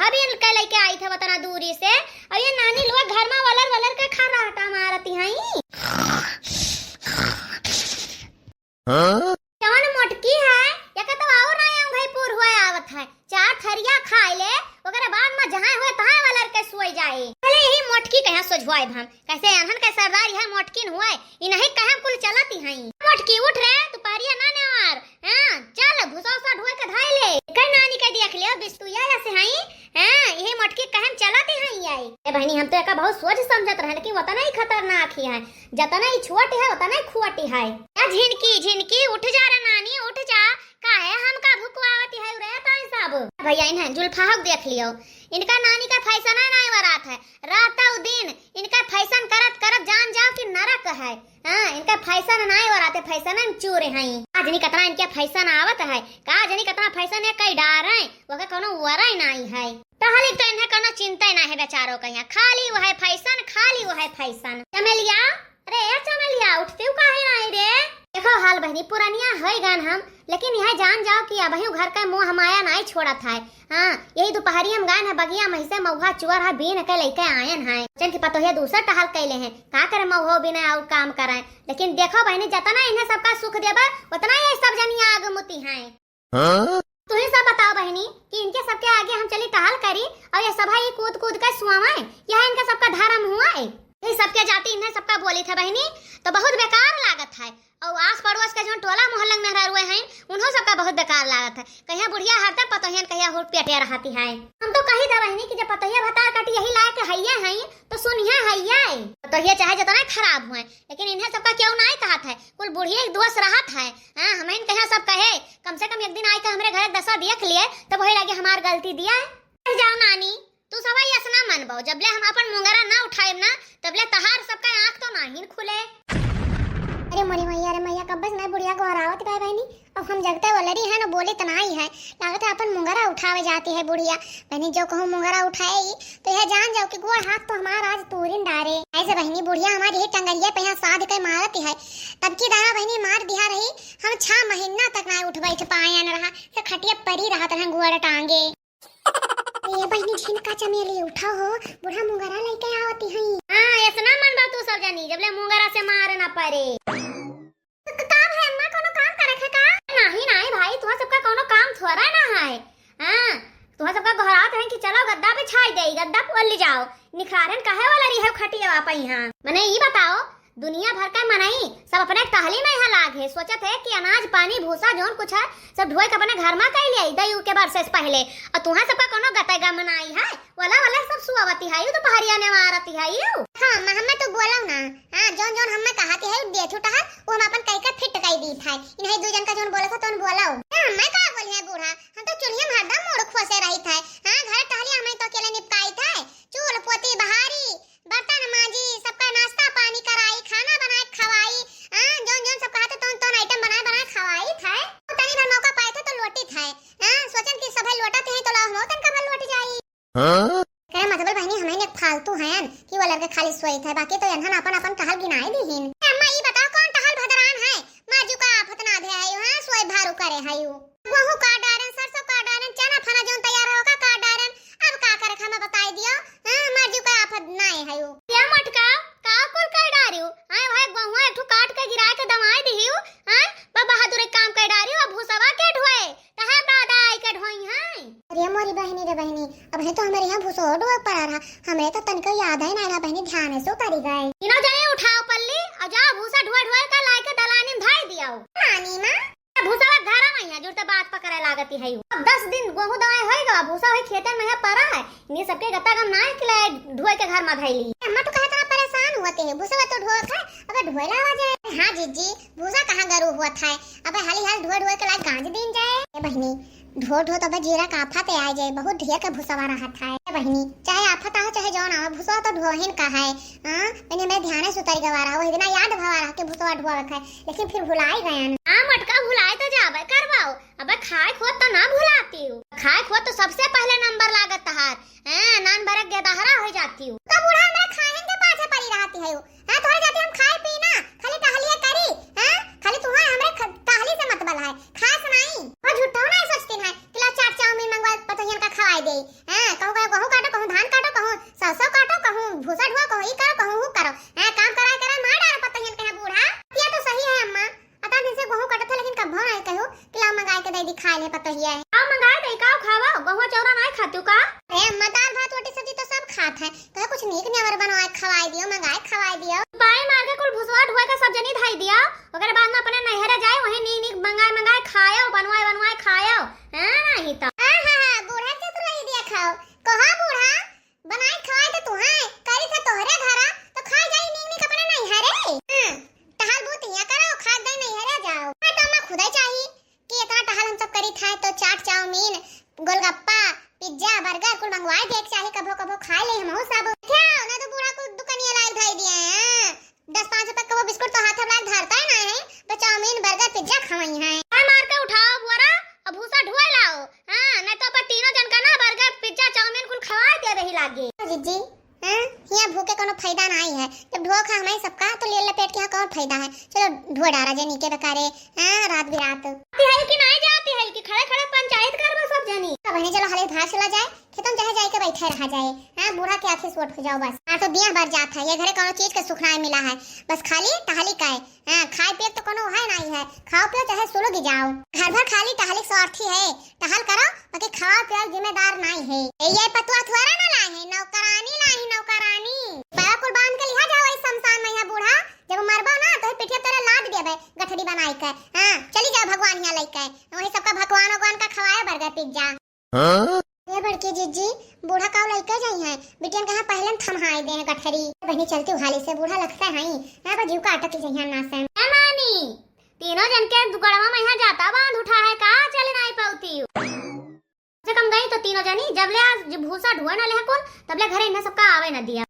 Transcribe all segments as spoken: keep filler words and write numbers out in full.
अब इनके लइके आइत है उतना दूरी से, अब ये नानी लोग घर में वलर वलर के खर्राटा मारती हैं। हाँ? जवन मोटकी है, एका तो और ना आऊं भाई, पूर हुआ आवत है। चार थरिया खाए ले, ओकरे बाद में जहाँ हुए तहाँ वलर के सोई जाए। भले यही मोटकी कहाँ सोझवाए हम, कैसे अनहन के सरदार यह मोटकिन हुए, इन्हीं कहाँ कुल चलती हैं। मोटकी उठ रे, तू परिया ना नेवार, हाँ, चल भूसा उसा ढोए के धाई ले। कई नानी के देख लियो, बिस्तुया जैसे हैं, हाँ, यही मोटकी कहन चलती हैं ये। ए बहनी, हम तो एका बहुत सोच समझत रहे, लेकिन उतना ही खतरनाक ही है। जतना ही छोट है, उतना ही खोट है। या झिनकी, झिनकी, उठ जा रे नानी, उठ जा। काहे हमका भुकवावती है रे ताई सब? भैया, इन्हें जुल्फा हक देख लियो, इनका नानी का फैशन है नाई वरात है। रात और दिन इनका फैशन करत करत जान जाओ कि नरक है। हाँ, इनका फैशन नाई वरात है, फैशन में चूर हैं। का जनी कतना इनके फैशन आवत है, का जनी कतना फैशन है कई डार है, वो का कोनो वराई नाई है। टहलिक तो इन्हें कोनो चिंता ही ना है बेचारों का, यहाँ खाली वो है फैशन, खाली वो है फैशन। चमेलिया, अरे ए चमेलिया, उठते हो काहे नाई रे? देखो हाल बहनी, पुरनिया है गान हम, लेकिन यह जान जाओ कि अबहियो घर का मोह माया नाई छोड़त है। हाँ, यही दोपहरी हम गायन है बगिया में से मऊहा चुअर है बीन के लइके आयन है। जन की पतोहिया दूसर टहल कैले हैं, का करे मऊहो बिना और काम करे। लेकिन देखो बहनी, जतना इन्हें सबका सुख देबा, उतना ये सब जनी आग मुती हैं। हाँ? तुही सब बताओ बहनी कि इनके सबके आगे हम चली टहल करी और ये सभा ही कूद कूद के सुआवे, यह इनका सबका धर्म हुआ है? ये सबके जाति इन्हें सबका बोली थे बहनी, तो बहुत बेकार लागत है। और आस पड़ोस के जोन टोला मोहल्ला में मेहरारू हैं, उन्हों सबका बहुत बेकार लागत है। कहिया बुढ़िया हरते पतोहियन कहिया हुर पेटे रहती है। हम तो कही था बहनी कि जब पतोहिया भतार काटी यही लायक हइये हैं, तो सुनिए हइये। पतोहिया चाहे जितना खराब हुए, लेकिन इन्हें सबका क्यों नाई कहत है, कुल बुढ़िए के दोष रहत है। हाँ, हम इन कहिया सब कहे, कम से कम एक दिन आए के हमरे घर दशा देख लिए, तब वही लगे हमार गलती दिया है। जाओ नानी, तू सवाई असना मन बाऊ, जबले हम अपन मुंगरा ना उठाएब ना, तबले तहार सबका आँख तो नाहिन खुले। अरे मोरी मैया रे मैया, कब्बे से नाई बुढ़िया गोहरावत गए बहनी, अब हम जगते वलरी है ना, बोले तो नाई है, लागत है अपन मुंगरा उठावे जाती है बुढ़िया। बहनी, जो कहूँ मुंगरा उठाए ही, तो यह जान जाओ कि गोड़ हाथ तो हमार आज तूरिन डारे। ऐसे बहनी, बुढ़िया हमारी ही टंगरिया पे यहाँ साध के मारत है, तब की दाना बहनी मार दिया रही, हम छह महीना तक ना उठ बैठ पायन रहा, से खटिया परी रहत रहे गोड़ टांगे। ए बहनी झिनका चमेली, उठा हो, बूढ़ा मुंगरा लइके आवती हई। हाँ, ऐसना मन बा तू सब जनी, जबले मुंगरा से मार ना पड़े। क-, का भे अम्मा, कोनो काम करे थे का? नाही, नाही भाई, तुहा सबका कोनो काम थोड़ा ना है। हाँ, तुहा सबका गोहरात है कि चलो गद्दा बिछाई दे, गद्दा पोल ली जाओ। निखारन काहे वाला रही है खटिया पे यहाँ? मने ई बताओ, दुनिया भर का मनई सब अपने टहली में यहाँ लाग है, सोचत है कि अनाज पानी भूसा जौन कुछ है सब ढोए के अपने घर में कई ले दई के बरसे से पहले। और तुहा सबका कोनो गतैगा मनाई है, वाला वाला सब सुआवती है, यू तो पहरिया ने मारती है यू। हाँ, म-, हमें तो बोलाओ ना। हाँ, जौन जौन हमें कहती है, देथु टहल, वो हम अपन कह के फिट कई दी था। इन्हें दू जन का जौन बोला था, तौन बोलाओ। हाँ, मैं का बोली है बूढ़ा, हम तो चूल्हे में हरदम मुड़ खोसे रही था। हाँ, घर टहलिया हमें तो अकेले निपकाई था, चूल पोती बहारी, बर्तन मांजी, सबका नाश्ता पानी कराई, खाना बनाए खवाई। हाँ, जौन जौन सब कहते तौन तौन आइटम बनाए बनाए खवाई था। तनी भर मौका पाए थे तो लोटी था। हाँ, सोचन कि सभे लोटत हैं तो लाओ हम तनका भर लोट जाई। हाँ? करे मतलब बहनी, हमें ने फालतू हैं कि वो लड़के खाली सोई थे, बाकी तो एनहन अपन अपन टहल गिनाए दीहिन। अम्मा, ई बताओ कौन टहल भदरान है? माजू का आफत ना धे आयो, हाँ, सोई भारू करे है यू। गेहूं काट डारन, सरसों काट डारन, चना फना जौन तैयार होगा काट डारन। अब का करे, हमें बताई दियो, हाँ, माजू का आफत ना है यू। या मटका, का कुल कर डारियो? आए भाई, गेहूं एक ठो काट के गिराए के दमाई दिहियो, हाँ, बा बहादुर एक काम कर डारियो, अब भूसवा के ढोए। कहाँ दादा आई के ढोई हैं? अरे मोरी बहनी रे बहनी, अब है तो हमारे यहाँ भूसो ढोए पड़ा रहा, हमरे तो तनको याद है ना, ना बहनी, ध्यान से करी गए। इनो जाए उठाओ पल्ली और जाओ भूसा ढोए ढोए का लाए के दलानी में धाई दियाओ। नानी माँ। भूसा घरा में है, जुड़ते बात पकड़े लागती है। अब दस दिन गेहूं दवाई होई गवा, भूसा होई खेतन में है पड़ा है, इन्हें सबके गत्ता गम ना है कि लाए ढोए के घर में धैली। अम्मा तो कहे तना परेशान होते हैं, भूसा तो ढोए खाए, अबे ढोए लावा जाए। हाँ जीजी, भूसा कहाँ गरू हुआ था, अबे हाली हाल ढोए ढोए के लाए गांज दीन जाए। ए बहनी, ढो ढो तो बजीरा का आफत आ जाए, बहुत ढेर के भुसवा रहा था। ए बहिनी, चाहे आफत आहो, चाहे जौन आहो, भुसवा तो ढोहिन का है। हाँ, मैंने मैं ध्यान से उतर गवा रहा, वही दिना याद भवा रहा कि भुसवा ढोवे का है, लेकिन फिर भुलाई गया ना। हाँ मटका, भुलाए तो जाबे करवाओ, अबे खाए खोद तो ना भुलाती हूँ। खाए खोद तो सबसे पहले नंबर लागत तहार। हाँ, नान भरक गेदहरा हो जाती हूँ। तो बूढ़ा हमरा खाहन के पाछे पड़ी रहती है। हाँ, तोहरे जाते हम खाए पी ना, खाली टहलिए करी। हाँ, खाली तुम्हें हमरे ख-, टहली से मतलब है, खास नहीं। वो झूठो नहीं सोचती है कि ला चाट चाउमीन मंगवा पतोहियन का खवाए दे। हाँ, कहूँ का के दे दी खाए ले पतोहिया है। आओ मंगाए दे, का खावा? गहुआ चौरा नाय खातू का? अरे अम्मा, दाल भात रोटी सब्जी तो सब खात है, तो कुछ नीक नेवर बनवाए खवाए दियो, मंगाए खवाए दियो। बाई मार के कुल भुसवा ढोए का सब जनी धाई दिया, ओकरे बाद में अपने नैहरे जाए, वहीं नीक नीक मंगाए मंगाए खायो, बनवाए बनवाए खायो। हाँ, नहीं तो। हाँ, हाँ, हाँ, बूढ़ा के चतुराई दिया खाओ। कहा बूढ़ा, बनाई खवाई तो तुहाई, करी था तोहरे घरा, तो खाई जाई नीक नीक अपने नैहरे। हाँ, टहल बूत हिया करो, खात दे नैहरे जाओ। हाँ, तो अम्मा खुदे चाही कि इतना टहल हम सब करी था, तो चाट, चाउमीन, गोलगप्पा, पिज्जा, बर्गर कुल मंगवाए दे के चाही, कभो कभो खाए ले हमहू सब। क्या, ना तो बूढ़ा कुल दुकानिया लायक धाई दिया है। दस पाँच रुपया के वो बिस्कुट तो हाथ में लाग धरता है ना है, तो चाउमीन, बर्गर, पिज्जा खवाई है। हाय मार के उठाओ बुआरा, अब भूसा ढुए लाओ। हाँ, नहीं तो अपन तीनों जन का ना बर्गर, पिज्जा, चाउमीन कुल खवाए दे रही लागे। ओ जिज्जी, हाँ, हिया भूखे कोनो फायदा नहीं है। जब ढुआ खा हमारे सबका, तो ले लपेट के यहाँ कौन फायदा है? चलो ढुआ डारा जे नीके बेकारे, हाँ, रात बिरात। जाती है कि नहीं जाती है कि खड़े खड़े पंचायत करबो सब जनी। अब बहने चलो हाले भाग चला जाए, खेतन चाहे जाए के बैठे रहा जाए। हाँ, बूढ़ा के आँखी सोट हो जाओ बस। हाँ, तो दिया भर जात है, ये घरे कोनो चीज के सुख नाय मिला है। बस खाली टहली का है। हाँ, खाए पिए तो कोनो है नाई है, खाओ पियो चाहे सुलग जाओ। घर भर खाली टहली स्वार्थी है, टहल करो, बाकी खाओ पियो जिम्मेदार नाई है। ए, ये पतुआ थुआरा ना लाई है, नौकरानी लाई है, नौकरानी। पैरा कुल बांध के लिहा जाओ, वही शमशान में यहाँ बूढ़ा, जब मरबो ना, तो ही पिठिया तेरे लाद देबे, गठरी बनाई के। हाँ, चली जाओ भगवान यहाँ लेके, वही सबका भगवान, भगवान का खवाए बर्गर, पिज्जा। हाँ? ए बड़की जिज्जी, बूढ़ा काव लइके जाई हैं, बिटियन कहाँ पहले न थम्हाई दे हैं गठरी। बहनी चलती उहाली से, बूढ़ा लगता है, यहाँ पर जीव का अटक जाई हैं नासन। ए नानी, तीनों जन के दुकड़वा में यहाँ जाता बांध उठा है का, चले नाई पाउती। से कम गई तो तीनों जनी, जब ले आज जो भूसा ढुआ ना ले कुल, तब ले घरे इन्हें सबका आवे न दिया।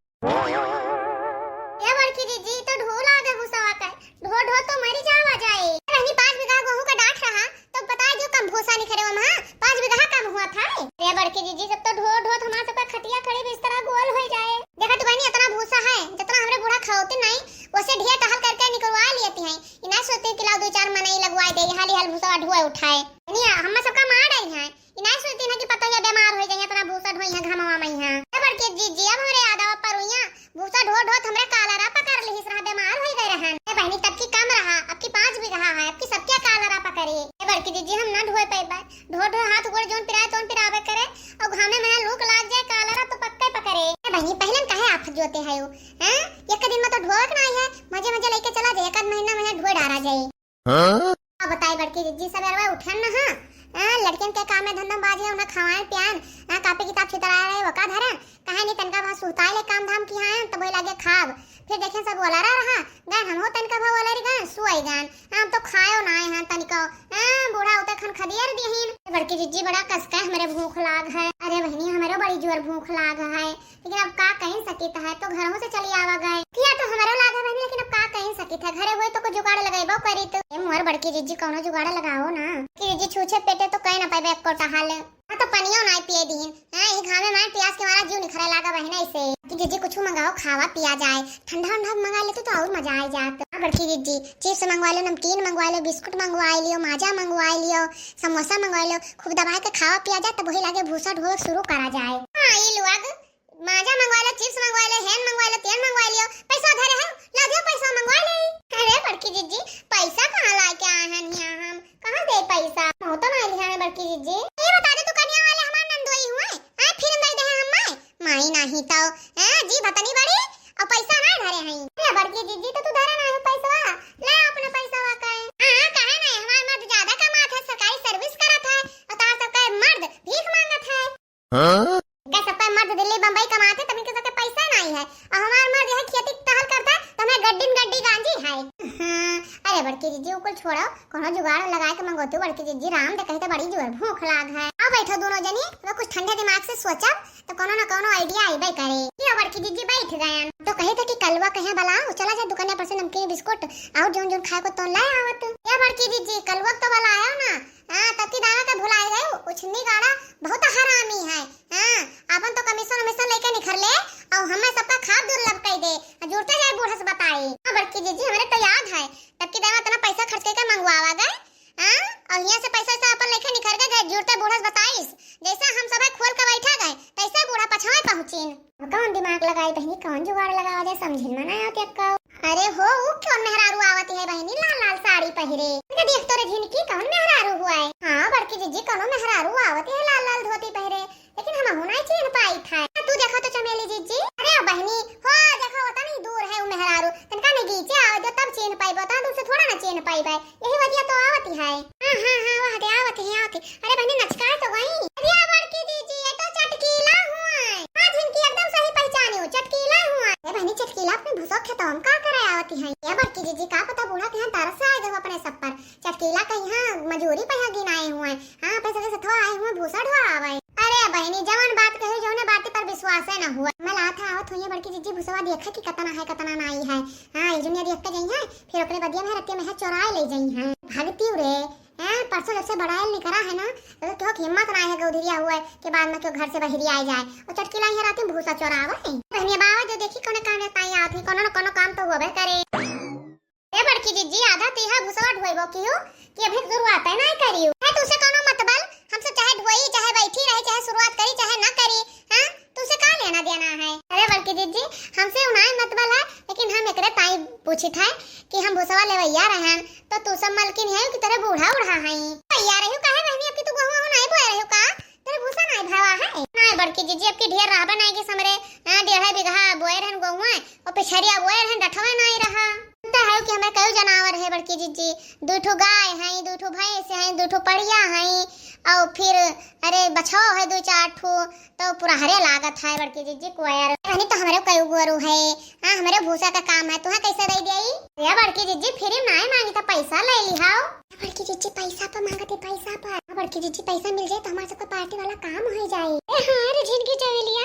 ए बड़की जिज्जी, तो ढोल आ गए भूसवा का। ढो ढो तो मरी जावा जाए। रहनी पाँच बीघा गेहूं का डांठ रहा, तो बताए जो कम भूसा निकरे वहाँ, पाँच बीघा कम हुआ था। ए बड़की जिज्जी, सब तो ढो ढो तो हमार सबका खटिया खड़ी बिस्तरा गोल हो जाए। देखा तू बहनी, इतना भूसा है, जितना हमरे बूढ़ा खाओते नहीं, वैसे ढेर टहल करके निकलवा लेती हैं। इना सोचते कि लाओ दो चार मनई लगवाए दे, हाली हाल भूसा ढोए उठाए। नहीं, हम सबका मार आई हैं। ई नाई सोचती ना कि पतोहिया बीमार होई जाई, इतना भूसा ढोई है घमवा में है। ए बड़की जिज्जी, अब हमरे याद आवा परुइया, भूसा ढो ढो हमरे कालरा पकड़ लिहिस रहा, बीमार होई गए रहन। ए बहनी, तब की कम रहा, अब की पाँच बीघा है, अब की सबके कालरा पकड़ी। ए बड़की जिज्जी, हम ना ढोए पइबे, ढो ढो हाथ गोड़ जोन पिराए तोन पिरावे करे, और घामे में लूक लाग जाए कालरा तो पक्के पकड़े। ए बहनी, पहले न काहे आफत जोते है, हैं? एक दिन में तो ढोवे के नाई है, मजे मजे लेके चला जाए, एक आध महीना में ढोए डारा जाए। हाँ? अब बताई बड़की जिज्जी, सबेरवा उठन न, हाँ? हाँ, लड़कियन के काम में धंधा बाजी है, उन्हें खवाएं पियाएं, हाँ, कापी किताब छितराए रहे, वका धरन, कहे नहीं तनका वहाँ सुताए ले काम धाम किहा है, तब वही लागे खाब। फिर देखें सब ओलरा रहा, गन हम हो तनका भा ओलरी गन, सुआई गन, हम तो खायो ना आए हैं तनिको, हाँ, बूढ़ा उते खन खदियर दिहिन। बड़की जिज्जी बड़ा कसका हमरे भूख लाग है। अरे बहनी, हमरो बड़ी जोर भूख लाग है। लेकिन अब का कहीं सकित है, तो घरों से चली आवा गए। किया तो हमरो लागे बहनी, लेकिन अब का कहीं सकित है, घरे होई तो कुछ जुगाड़ लगेबो करी तो। ए मोर बड़की जिज्जी, कौनो जुगाड़ लगाओ ना। कि जिज्जी छूछे पेटे तो कहीं ना पाइबे एको टहल। हाँ तो पनियो ना पिए दीन। हाँ, ई घामे मारे प्यास के मारा जीव निखरे लागा बहने से। कि जिज्जी कुछ मंगाओ, खावा पिया जाए। ठंडा उंडा मंगा लेते तो और मजा आ जात। हाँ बड़की जिज्जी, चिप्स मंगवा लो, नमकीन मंगवा लो, बिस्कुट मंगवा लियो, माजा मंगवा लियो, समोसा मंगवा लियो, खूब दबाए के खावा पिया जाए, तब वही लागे भूसा ढोवे शुरू करा जाए। हाँ, ई लोग माजा मंगवा लो, चिप्स मंगवा लो, हेन मंगवा लो, तेन मंगवा लियो, पैसा धरे है, ला दियो पैसा मंगवा ले। अरे बड़की जिज्जी, पैसा कहाँ ला के आए हैं यहाँ हम? कहाँ दे पैसा? मौत ना लिया है बड़की जिज्जी। ये बता दे, तू कनिया वाले हमार नंदोई हुए? हाँ, फिर दे दे हम माई। माई नहीं तो, हैं, जी भतनी बड़ी, और पैसा ना धरे हैं। अरे बड़की जिज्जी, तो तू धरे ना है पैसा, ले अपने पैसा का। हाँ, काहे नहीं, हमार मर्द ज्यादा कमात है, सरकारी सर्विस करत है, और तार सबका मर्द भीख मांगत है। हाँ? इनका सबका मर्द दिल्ली बम्बई कमाते, तब इनके सबके पैसा नहीं है। और हमार मर्द यह खेती टहल करता है, तो हमें गड्डी न गड्डी गांजी है। हाँ, अरे बड़की जिज्जी, उ कुल छोड़ो, कोनो जुगाड़ लगाए के मंगोतू बड़की जिज्जी, राम दे कहे तो बड़ी जोर भूख लाग है। आओ बैठो दोनों जनी, अब कुछ ठंडे दिमाग से सोचब, तो कोनो न कोनो idea आइबे करे। ये बड़की जिज्जी बैठ गयन। तो कहे थे कि कलवा कहे बलाओ, चला जाए दुकानिया पर से नमकीन बिस्कुट और जोन जोन खाए को तोन लाए आवत। ये बड़की जिज्जी, कलवा तो बलाओ ना, हाँ, तब की दाना के भुलाए गए, उछनी गाड़ा बहुत हरामी है। हाँ, अपन तो कमीशन उमीशन लेके निखर ले, और हमें सबका खाब दुर्लभ कई दे, जुड़ते जाए बूढ़ा से बताई। हाँ, बड़की जिज्जी, हमारे तो याद है, तब की दाना इतना पैसा खर्च करके मंगवावा गए, हाँ, और यहाँ से पैसा वैसा अपन लेके निखर के गए, जुड़ते बूढ़ा से बताइस, जैसे हम सब खोल के बैठा गए, तैसे बूढ़ा पछाए पहुँचीन। अब कौन दिमाग लगाई बहनी, कौन जुगाड़ लगावा जाए, समझिन में ना आवत एक्का। अरे हो, उ कौन मेहरारू आवत है बहनी, लाल लाल साड़ी पहिरे? इनका देख तोरे झिनकी, कौन मेहरारू हुआ है? हाँ, जिज्जी, कौनो मेहरारू आवत है लाल लाल धोती पहिरे, लेकिन हमहू नाई चीन्ह पाइत है। तू देखो तो चमेली जिज्जी। अरे बहिनी, हो देखो, ओतनी दूर है उ मेहरारू, तनका नगीचे आवे दो तब चीन्ह पाइबो, ओतना दूर से थोड़ा ना चीन्ह पाइबे। यही वजह तो आवत है। हाँ, हाँ, हाँ, वह दे आवत है, आवत है। अरे बहिनी, नचकाए तो गई। अरे बड़की जिज्जी, ये तो चटकीला हुआ है। हाँ, जिनकी एकदम सही पहचानी हूँ, चटकीला हुआ है। ए बहिनी, चटकीला अपने भूसो खेतवा में का करे आवत है? ए बड़की जिज्जी, का पता बूढ़ा के यहाँ तरस आए गए अपने सब पर। चटकीला के यहाँ मजूरी पे यहाँ गिनाए हुए हैं। हाँ, पैसा के सथवा आए हुए भूसा ढोआवे। अरे बहिनी, जवन बात कही, जौने बात पर विश्वास है ना हुआ। मैं लात है आवत हुई है बड़की जिज्जी, भूसवा देखा कि कतना है, कतना नाई है। हाँ, ये जुनिया देख के जाई है, फिर ओकरे बदिया में रतिया में है चोराए ले जाई है। भागती रे, हैं, परसों जब से बड़ायल निकरा है ना, तो क्यों हिम्मत ना है गौधरिया हुए के बाद में क्यों घर से बहरी आ जाए। और चटकीला यहाँ रात में भूसा चोरावे। बहनिया बाबा जो देखी कौने काम में पाई आवत है, कोनो न कोनो काम तो होबे करे। ए बड़की जिज्जी, आधा तीहा भूसवा ढोइबो कियो कि अभी शुरुआत है ना करियो। है तुसे कोनो मतबल, हमसे चाहे ढोई, चाहे बैठी रहे, चाहे शुरुआत करी, चाहे ना करी, हाँ? तुसे का लेना देना है? अरे बड़की जिज्जी, हमसे उनाई मतबल है, लेकिन हम एकरे ताई पूछित है कि हम भूसवा लेवैया रहन, तो तू सब मलकिन है कि तेरे बूढ़ा उढ़ा है? भैया रहियो काहे बहनी, अब की तू गहुआ हो नाई बोए रहियो का? तेरे भूसा नाई भवा है? नाई बड़की जिज्जी, अब की ढेर रहबे नाई कि हमरे, हाँ, डेढ़ बीघा बोए रहन गहुआ, और पिछड़िया बोए रहन डठवा नाई रहा। सुनते है कि हमें कई जनावर है बड़की जिज्जी, दू ठो गाय है, दू ठो भैंस है, दू ठो पड़िया है, और फिर अरे बछवा है दू चार ठो, तो पुरहरे लागत है बड़की जिज्जी कोयर। बहनी तो हमरे कई गोरू है, हाँ, हमरे भूसा का काम है, तुहा कैसे दे दिया? या बड़की जिज्जी, फ्री में नाई मांगी तो पैसा ले लिहाओ। बड़की जिज्जी पैसा पर मांगत है, पैसा पर। हाँ, बड़की जिज्जी पैसा मिल जाए तो हमारे सबका पार्टी वाला काम हो जाए। ए हाँ रे झिनकी चमेलिया,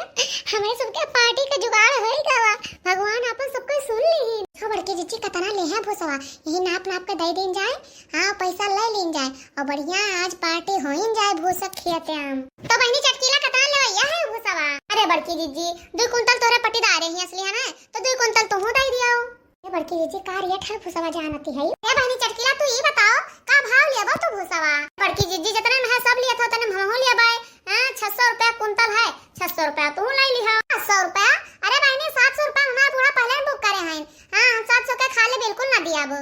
हमारे सबके पार्टी का जुगाड़ हो ही गवा। भगवान आपन सब कोई सुन ली। हाँ बड़की जिज्जी, कतना ले है भूसवा, यही नाप नाप के दे दीन जाए। हाँ, पैसा ले लीन जाए और बढ़िया आज पार्टी होइन जाए भूसा खियाते हम। तो बहनी चटकीला कतना लेवैया है भूसवा? अरे बड़की जिज्जी, दू कुंतल तोरे पटीदारे ही असली है ना, तो दू कुंतल तुहू दे दियो। ए बड़की जिज्जी, का रेट है भूसवा जानती है? ए बहनी चटकीला, तू ई बताओ, का भाव लेबो तू भूसवा? बड़की जिज्जी, जितने में है सब लिया था, उतने में हमहू लेबै। हाँ, छह सौ रुपया कुंतल है, छह सौ रुपया तू ले लिहा। सात सौ रुपया? अरे बहनी, सात सौ रुपया हमारा बूढ़ा पहले ही बुक करे हैं। हाँ, हम सात सौ के खाली बिल्कुल ना दियाबो।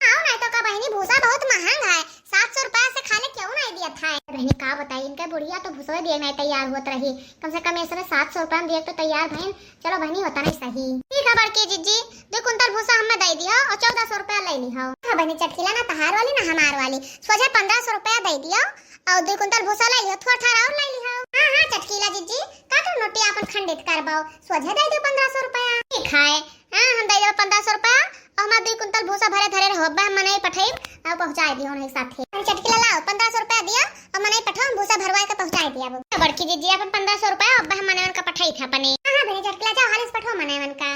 आओ नहीं तो का बहनी, भूसा बहुत महंग है, सात सौ रुपया से खाली क्यों नहीं दिया था? बहनी का बताई, इनके बुढ़िया तो भूसवे दिए नहीं तैयार होत रही, कम से कम ऐसे सात सौ रुपया में दिए तो तैयार भइन। चलो बहनी, होता नहीं सही। ठीक है बड़की जिज्जी, दो कुंतल भूसा हमें दे दियो और चौदह सौ रुपया ले लिहो। हाँ बहनी चटकीला, ना तहार वाली ना हमार वाली, सोझे पन्द्रह सौ रुपया दे दियो और दो कुंतल भूसा ले लिहो, थोड़ा थारा और ले लिहो। हाँ हाँ चटकीला जिज्जी, का तू नोटिया अपन खंडित करबो, सोझे दे दियो पन्द्रह सौ रुपया। ठीक है, हाँ हम दे देबो पन्द्रह सौ रुपया और हमार दो कुंतल भूसा भरे धरे रहो, अब्बे हम मनई पठाइब और पहुँचाए दियो उन्हें साथे। अरे चटकीला लाओ, पन्द्रह सौ रुपया दियो और मनई पठाओ, हम भूसा भरवाए के पहुँचाए दिया। बड़की जिज्जी अपन पन्द्रह सौ रुपया अब्बे हम मनई उनका पठाई थे अपने। हाँ हाँ बहनी चटकीला, जाओ हालिस पठाओ मनई उनका।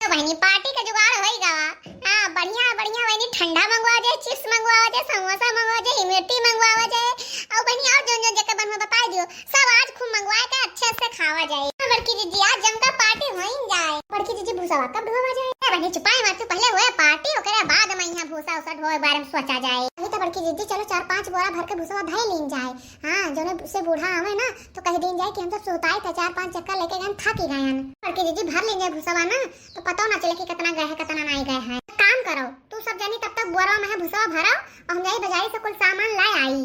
तो बहनी, पार्टी का जुगाड़ होई गवा। हाँ, बढ़िया, बढ़िया बहनी, ठंडा मंगवा जाए, chips मंगवा जाए, समोसा मंगवा जाए, इमरती मंगवा जाए, और बहनी, और जोन जोन जेके बनवा बताई दियो, सब आज खूब मंगवा के अच्छे से खावा जाए। हाँ, बड़की जिज्जी, आज जमकर पार्टी होई जाए। बड़की जिज्जी, भूसा कब ढोवा जाए? ए बहनी, चुपाई मार, तू पहले होए पार्टी, ओकरे बाद में यहाँ भूसा उसा ढोए बारे में सोचा जाए। अभी तो बड़की जिज्जी, चलो चार पांच बोरा भर के भूसा धई लीन जाए। हाँ, जोने से बूढ़ा आवे ना, तो कह दीन जाए कि हम तो सुताई थे, चार पांच चक्कर लेके गए, थक ही गए हैं। बड़की जिज्जी, भर लीन जाए भूसवा ना, तो पता ना चले कि कितना गए है, कितना नहीं गए है। काम करो, तू सब जनी तब तक बोरा में है भूसवा भरो और हम जाई बाजारी से कुल सामान ला आई।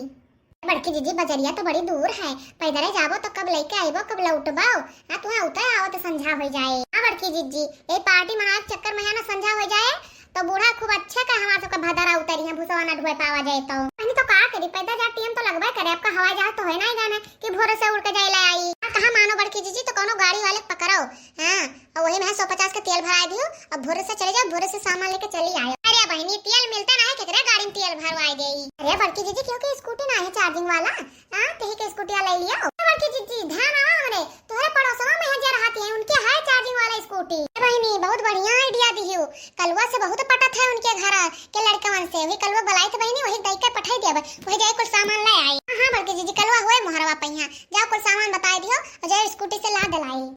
बड़की जिज्जी, बजरिया तो बड़ी दूर है, पैदल जाबो तो कब लेके आइबो, कब लौटबो? हाँ, तुहे उतर आवत संझा हो जाए। हाँ बड़की जिज्जी, ये पार्टी मनाए के चक्कर में है ना संझा हो जाए, तो बूढ़ा खूब अच्छे का हमार सबका भदरा उतरी है, भूसवा ना ढोए पावा जाए तो। बहनी तो का करी, पैदल जा टीम तो लगबे करे, आपका हवाई जहाज तो है ना ही जाने कि भोरे से उड़ के जाए ले आई। हाँ, कहाँ मानो बड़की जिज्जी, तो कोनो गाड़ी वाले के पकड़ो, हाँ, और वही में सौ पचास का तेल भरा दियो, अब भोरे से चले जाओ, भोरे से सामान लेके चली आयो। अरे बहनी, तेल मिलता ना है, केकरे गाड़ी में तेल भरवाए देई? अरे बड़की जिज्जी, क्यों के स्कूटी ना है चार्जिंग वाला? हाँ, तेही के स्कूटिया ले लियो। अरे बड़की जिज्जी, ध्यान आवा हमरे, तोहरे पड़ोसवा में है जे रहती है, उनके है चार्जिंग वाला स्कूटी। ए बहिनी, बहुत बढ़िया आइडिया दिहियो। कलुआ से बहुत पटत है उनके घर के लड़कवन से। वही कलुआ बुलाई थे बहिनी, वही दई के पठाई दिया, वही जाए कुल सामान ले आई। हाँ, हाँ, बड़की जिज्जी, कलुआ हुए मोहरवा पहिया, जाओ कुल सामान बताई दियो और जाओ स्कूटी से ला दिलाई।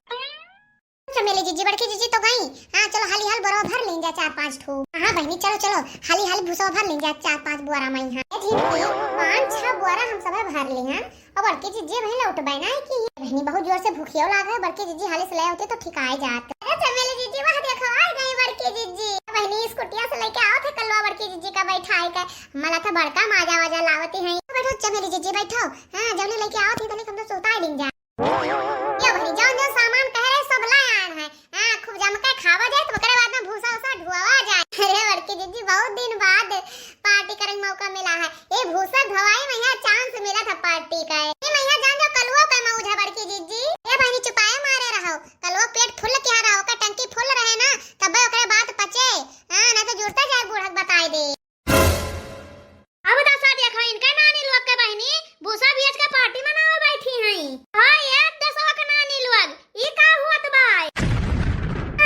चमेली जिज्जी, बड़की जिज्जी तो गई। हाँ, चलो हाली हाल बोरवा भर लीन जा चार पाँच ठो। हाँ, हाँ बहिनी, चलो, चलो, हाली हाल भूसवा भर लीन जा चार पाँच बोरा में। हाँ, ए झिनकी, पाँच छह बोरा हम सब भर ली हैं। और बड़की जिज्जी वहीं लौटबे ना है कि बहिनी बहुत जोर से भूखियो लाग है, बड़की जिज्जी हाली से ले होती तो ठीक आए जात। अरे चमेली जिज्जी, वह देखो आ गई बड़की जिज्जी। बहिनी स्कूटिया से लेके आओ थे कलवा बड़की जिज्जी का बैठाए के, मला तो बड़का माजा वाजा लावती है। बैठो चुप चमेली जीजी बैठो। हाँ, जौनी लइके आवत ही तनी हम तो सुताई लीन जा। ये बहिनी, जौन जौन सामान कहे रहे सब ला आन है। हाँ, खूब जम के खावा जाए, तो ओकरे बाद में भूसा उसा ढुआवा जाए। अरे बड़की जीजी, बहुत दिन बाद पार्टी करे के मौका मिला है। ए भूसा ढवाई में यहाँ चांस मिला था पार्टी का। ए मैया जान जो कलुआ पे मौज है बड़की जीजी। ए बहिनी चुपाए मारे रहो, कलुआ पेट फुल किहा रहो, ओकर टंकी फुल रहे ना, तबे ओकरे बात पचे। हाँ, ना तो जुड़ते जाए बूढ़क बताए दे। अब दसा देखो इनके नानी लोग के बहिनी, भूसा बेच के पार्टी मनावे बैठी हैं। हाँ, ये दसवा के नानी लोग, ई का हुआ तो भाई?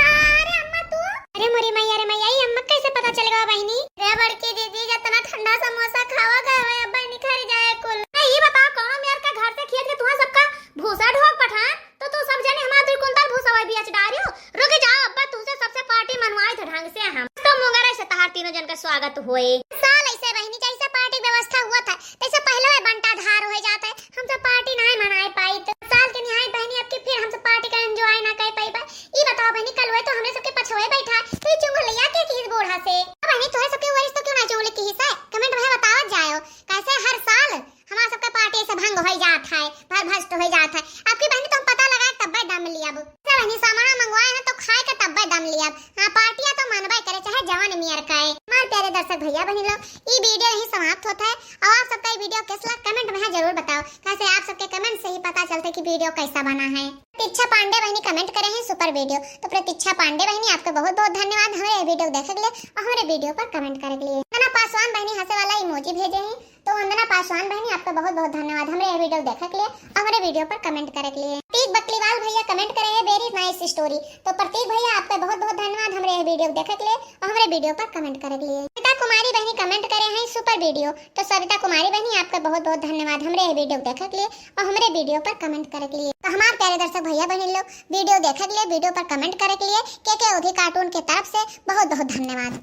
अरे अम्मा तू? अरे मोरी मैया रे मैया, ई अम्मा कैसे पता चल गवा बहिनी? रे बड़की दीदी, जितना ठंडा समोसा खावा गए हो, अब बहिनी खरी जाए कुल। ए, ई बताओ, कौनो मेर के घर से खींच के तुहां सबका भूसा ढोक पठान, तो तू सब जने हमार दुई कुंतल भूसा वही बेच डारियो। रुक जाओ, अब्बा तुमसे सबसे पार्टी मनवाई थे ढंग से हम। तो मुंगरे से तहार तीनों जन का स्वागत होए। साल ऐसे बहिनी जैसे पार्टी व्यवस्था हुआ था, तैसे पहले वही बंटाधार हो जाता है। हम सब पार्टी नहीं मनाए पाई, तो साल के निहाई बहिनी अब की फिर हम सब पार्टी का एंजॉय ना कर पाई बा। ई बताओ बहिनी, कल वही तो हमरे सबके पछुए बैठा, तो ई चुंगलिया के किस बूढ़ा से? अब बहिनी तोहे सबके वरिस तो क्यों ना चुंगली की हिस्सा है? कमेंट में बतावत जायो, कैसे हर साल हमार सबके पार्टी से भंग होई जात है, भर भ्रष्ट होई जात है। आपकी बहिनी तो हम पता लगा तब्बे दम लियब। सब बहिनी सामान मंगवाए हैं तो खाए के तब्बे दम लियब। हाँ, पार्टिया तो मनबे करे चाहे जवन मियर खाए। हमार प्यारे दर्शक भैया बहिनी लोग, ई वीडियो यहीं समाप्त होता है। और आप सबका ई वीडियो कैसा लगा कमेंट में हाँ जरूर बताओ, कैसे आप सबके कमेंट से ही पता चलते कि वीडियो कैसा बना है। प्रतीक्षा पांडे बहिनी कमेंट करे हैं सुपर वीडियो, तो प्रतीक्षा पांडे बहिनी आपका बहुत बहुत धन्यवाद हमरे ये वीडियो देखे के लिए और हमरे वीडियो पर कमेंट करे के लिए। वंदना पासवान बहिनी हंसे वाला इमोजी भेजे हैं, तो वंदना पासवान बहिनी आपका बहुत बहुत धन्यवाद हमरे ये वीडियो देखे के लिए और हमरे वीडियो पर कमेंट करे के लिए। प्रतीक बकलीवाल भैया कमेंट करे हैं very nice story, तो प्रतीक भैया आपका बहुत बहुत धन्यवाद हमरे ये वीडियो देखे के लिए और हमरे वीडियो पर कमेंट करे के लिए। सविता कुमारी बहिनी कमेंट करे हैं सुपर वीडियो, तो सविता कुमारी बहिनी आपका बहुत बहुत धन्यवाद हमरे ये वीडियो देखे के लिए और हमरे वीडियो पर कमेंट करे के लिए। तो हमार प्यारे दर्शक भैया बहिनी लोग, वीडियो देखे के लिए, वीडियो पर कमेंट करे के लिए के के ओधी कार्टून के तरफ से बहुत बहुत धन्यवाद।